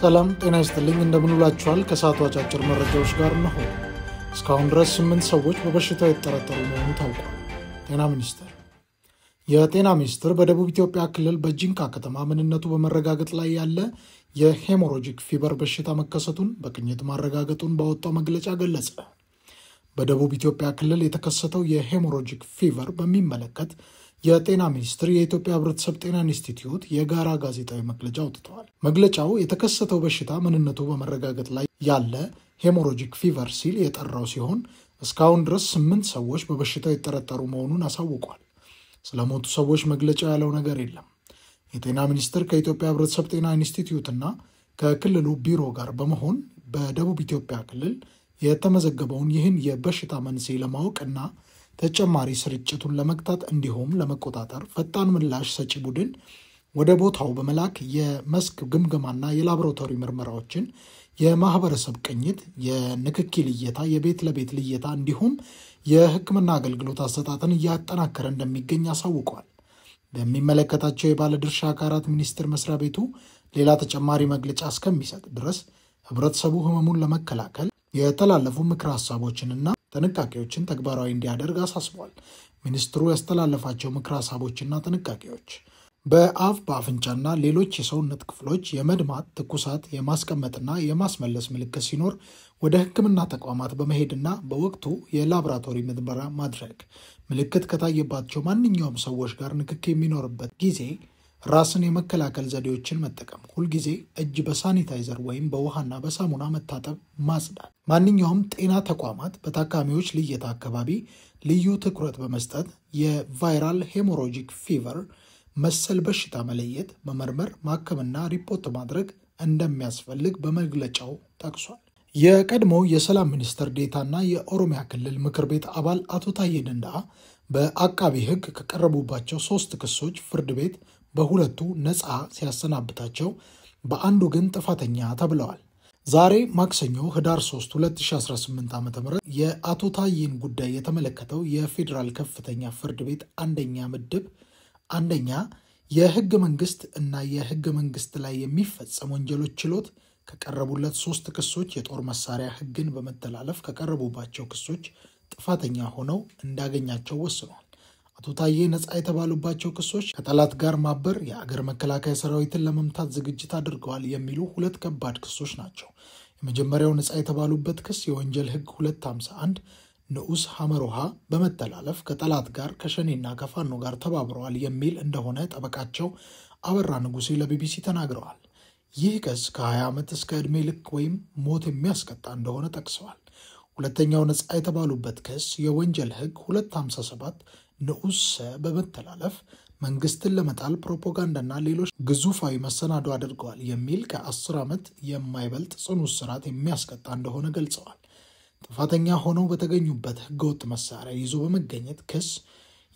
ሰላም ጤና ይስጥልኝ፣ እንደምንውላችኋል። ከሰዓቱ አጫጭር መረጃዎች ጋር እነሆ። እስካሁን ድረስ 8 ሰዎች በበሽታው የተጠረጠሩ መሆኑ ታውቋል። ጤና ሚኒስቴር። የጤና ሚኒስቴር በደቡብ ኢትዮጵያ ክልል በጂንካ ከተማ ምንነቱ በመረጋገጥ ላይ ያለ የ hemorrhagic fever በሽታ መከሰቱን በቅኝት ማረጋገጡን ባወጣው መግለጫ ገለጸ። በደቡብ ኢትዮጵያ ክልል የተከሰተው የ hemorrhagic fever በሚመለከት የጤና ሚኒስቴር የኢትዮጵያ ሕብረተሰብ ጤና ኢንስቲትዩት የጋራ ጋዜጣዊ መግለጫ አውጥተዋል። መግለጫው የተከሰተው በሽታ ምንነቱ በመረጋገጥ ላይ ያለ hemorrhagic fever ሲል የጠራው ሲሆን፣ እስካሁን ድረስ 8 ሰዎች በበሽታው የተጠረጠሩ መሆኑን አሳውቋል። ስለሞቱ ሰዎች መግለጫው ያለው ነገር የለም። የጤና ሚኒስቴር ከኢትዮጵያ ሕብረተሰብ ጤና ኢንስቲትዩትና ከክልሉ ቢሮ ጋር በመሆን በደቡብ ኢትዮጵያ ክልል የተመዘገበውን ይህን የበሽታ መንስኤ ለማወቅ እና ተጨማሪ ስርጭቱን ለመግታት እንዲሁም ለመቆጣጠር ፈጣን ምላሽ ሰጪ ቡድን ወደ ቦታው በመላክ የመስክ ግምገማና የላቦራቶሪ ምርመራዎችን፣ የማህበረሰብ ቅኝት፣ የንክኪ ልየታ፣ የቤት ለቤት ልየታ እንዲሁም የሕክምና አገልግሎት አሰጣጥን እያጠናከረ እንደሚገኝ አሳውቋል። በሚመለከታቸው የባለድርሻ አካላት ሚኒስቴር መስሪያ ቤቱ ሌላ ተጨማሪ መግለጫ እስከሚሰጥ ድረስ ህብረተሰቡ ህመሙን ለመከላከል የተላለፉ ምክረ ሀሳቦችንና ጥንቃቄዎችን ተግባራዊ እንዲያደርግ አሳስቧል። ሚኒስትሩ ያስተላለፋቸው ምክረ ሀሳቦችና ጥንቃቄዎች በአፍ፣ በአፍንጫና ሌሎች የሰውነት ክፍሎች የመድማት፣ ትኩሳት፣ የማስቀመጥና የማስመለስ ምልክት ሲኖር ወደ ሕክምና ተቋማት በመሄድና በወቅቱ የላቦራቶሪ ምርመራ ማድረግ፣ ምልክት ከታየባቸው ማንኛውም ሰዎች ጋር ንክኪ የሚኖርበት ጊዜ ራስን የመከላከል ዘዴዎችን መጠቀም፣ ሁልጊዜ እጅ በሳኒታይዘር ወይም በውሃና በሳሙና መታጠብ፣ ማጽዳት፣ ማንኛውም ጤና ተቋማት በታካሚዎች ልየታ አካባቢ ልዩ ትኩረት በመስጠት የ viral hemorrhagic fever መሰል በሽታ መለየት፣ መመርመር፣ ማከምና ሪፖርት ማድረግ እንደሚያስፈልግ በመግለጫው ጠቅሷል። የቀድሞ የሰላም ሚኒስትር ዴኤታና የኦሮሚያ ክልል ምክር ቤት አባል አቶ ታዬ ደንደአ በአቃቢ ሕግ ከቀረቡባቸው 3 ክሶች ፍርድ ቤት በሁለቱ ነፃ ሲያሰናብታቸው በአንዱ ግን ጥፋተኛ ተብለዋል። ዛሬ ማክሰኞ ህዳር 3 2018 ዓ.ም የአቶ ታዬን ጉዳይ የተመለከተው የፌዴራል ከፍተኛ ፍርድ ቤት አንደኛ ምድብ አንደኛ የህገ መንግስት እና የህገ መንግስት ላይ የሚፈጸም ወንጀሎች ችሎት ከቀረቡለት 3 ክሶች የጦር መሳሪያ ህግን በመተላለፍ ከቀረቡባቸው ክሶች ጥፋተኛ ሆነው እንዳገኛቸው ወስኗል። አቶ ታዬ ነፃ የተባሉባቸው ክሶች ከጠላት ጋር ማበር፣ የአገር መከላከያ ሰራዊትን ለመምታት ዝግጅት አድርገዋል የሚሉ 2 ከባድ ክሶች ናቸው። የመጀመሪያው ነፃ የተባሉበት ክስ የወንጀል ህግ 251 ንዑስ ሐመሮሃ በመተላለፍ ከጠላት ጋር ከሸኔና ከፋኖ ጋር ተባብረዋል የሚል እንደሆነ ጠበቃቸው አበራ ንጉሴ ለቢቢሲ ተናግረዋል። ይህ ክስ ከ20 ዓመት እስከ ዕድሜ ልክ ወይም ሞት የሚያስቀጣ እንደሆነ ጠቅሰዋል። ሁለተኛው ነፃ የተባሉበት ክስ የወንጀል ህግ 257 ንዑስ ሰ በመተላለፍ መንግስትን ለመጣል ፕሮፓጋንዳና ሌሎች ግዙፋዊ መሰናዶ አድርገዋል የሚል ከ10 ዓመት የማይበልጥ ጽኑ እስራት የሚያስቀጣ እንደሆነ ገልጸዋል። ጥፋተኛ ሆነው በተገኙበት ህገወጥ መሳሪያ ይዞ በመገኘት ክስ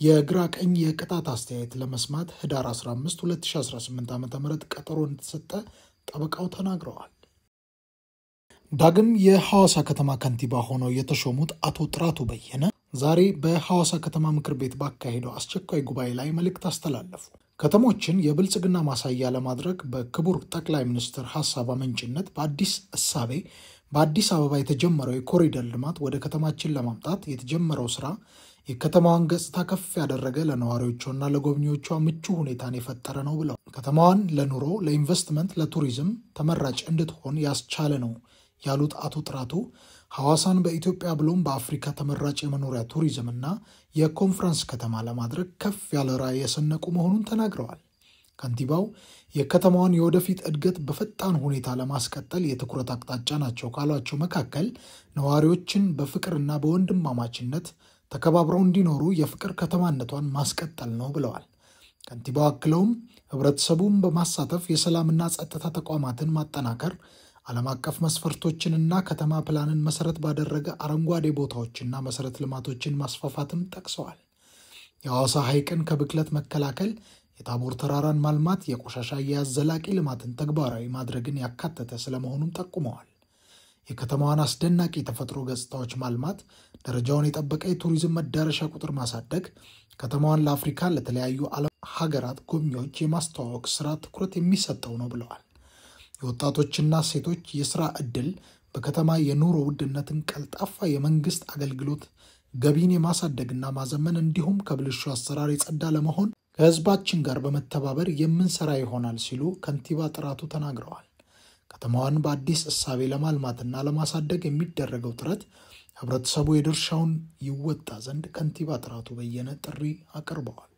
የግራ ቀኝ የቅጣት አስተያየት ለመስማት ህዳር 15 2018 ዓ.ም ቀጠሮ እንደተሰጠ ጠበቃው ተናግረዋል። ዳግም የሐዋሳ ከተማ ከንቲባ ሆነው የተሾሙት አቶ ጥራቱ በየነ ዛሬ በሐዋሳ ከተማ ምክር ቤት ባካሄደው አስቸኳይ ጉባኤ ላይ መልእክት አስተላለፉ። ከተሞችን የብልጽግና ማሳያ ለማድረግ በክቡር ጠቅላይ ሚኒስትር ሀሳብ አመንጭነት በአዲስ እሳቤ በአዲስ አበባ የተጀመረው የኮሪደር ልማት ወደ ከተማችን ለማምጣት የተጀመረው ስራ የከተማዋን ገጽታ ከፍ ያደረገ፣ ለነዋሪዎቿና ለጎብኚዎቿ ምቹ ሁኔታን የፈጠረ ነው ብለው ከተማዋን ለኑሮ፣ ለኢንቨስትመንት፣ ለቱሪዝም ተመራጭ እንድትሆን ያስቻለ ነው ያሉት አቶ ጥራቱ ሐዋሳን በኢትዮጵያ ብሎም በአፍሪካ ተመራጭ የመኖሪያ ቱሪዝምና የኮንፈረንስ ከተማ ለማድረግ ከፍ ያለ ራዕይ የሰነቁ መሆኑን ተናግረዋል። ከንቲባው የከተማዋን የወደፊት እድገት በፈጣን ሁኔታ ለማስቀጠል የትኩረት አቅጣጫ ናቸው ካሏቸው መካከል ነዋሪዎችን በፍቅርና በወንድማማችነት ተከባብረው እንዲኖሩ የፍቅር ከተማነቷን ማስቀጠል ነው ብለዋል። ከንቲባው አክለውም ህብረተሰቡን በማሳተፍ የሰላምና ጸጥታ ተቋማትን ማጠናከር፣ ዓለም አቀፍ መስፈርቶችንና ከተማ ፕላንን መሰረት ባደረገ አረንጓዴ ቦታዎችና መሰረተ ልማቶችን ማስፋፋትም ጠቅሰዋል። የሐዋሳ ሐይቅን ከብክለት መከላከል፣ የታቦር ተራራን ማልማት፣ የቆሻሻ አያያዝ ዘላቂ ልማትን ተግባራዊ ማድረግን ያካተተ ስለመሆኑም ጠቁመዋል። የከተማዋን አስደናቂ የተፈጥሮ ገጽታዎች ማልማት፣ ደረጃውን የጠበቀ የቱሪዝም መዳረሻ ቁጥር ማሳደግ፣ ከተማዋን ለአፍሪካ ለተለያዩ ዓለም ሀገራት ጎብኚዎች የማስተዋወቅ ስራ ትኩረት የሚሰጠው ነው ብለዋል። የወጣቶችና ሴቶች የስራ ዕድል፣ በከተማ የኑሮ ውድነትን፣ ቀልጣፋ የመንግስት አገልግሎት፣ ገቢን የማሳደግና ማዘመን እንዲሁም ከብልሹ አሰራር የጸዳ ለመሆን ከህዝባችን ጋር በመተባበር የምንሰራ ይሆናል ሲሉ ከንቲባ ጥራቱ ተናግረዋል። ከተማዋን በአዲስ እሳቤ ለማልማትና ለማሳደግ የሚደረገው ጥረት ህብረተሰቡ የድርሻውን ይወጣ ዘንድ ከንቲባ ጥራቱ በየነ ጥሪ አቅርበዋል።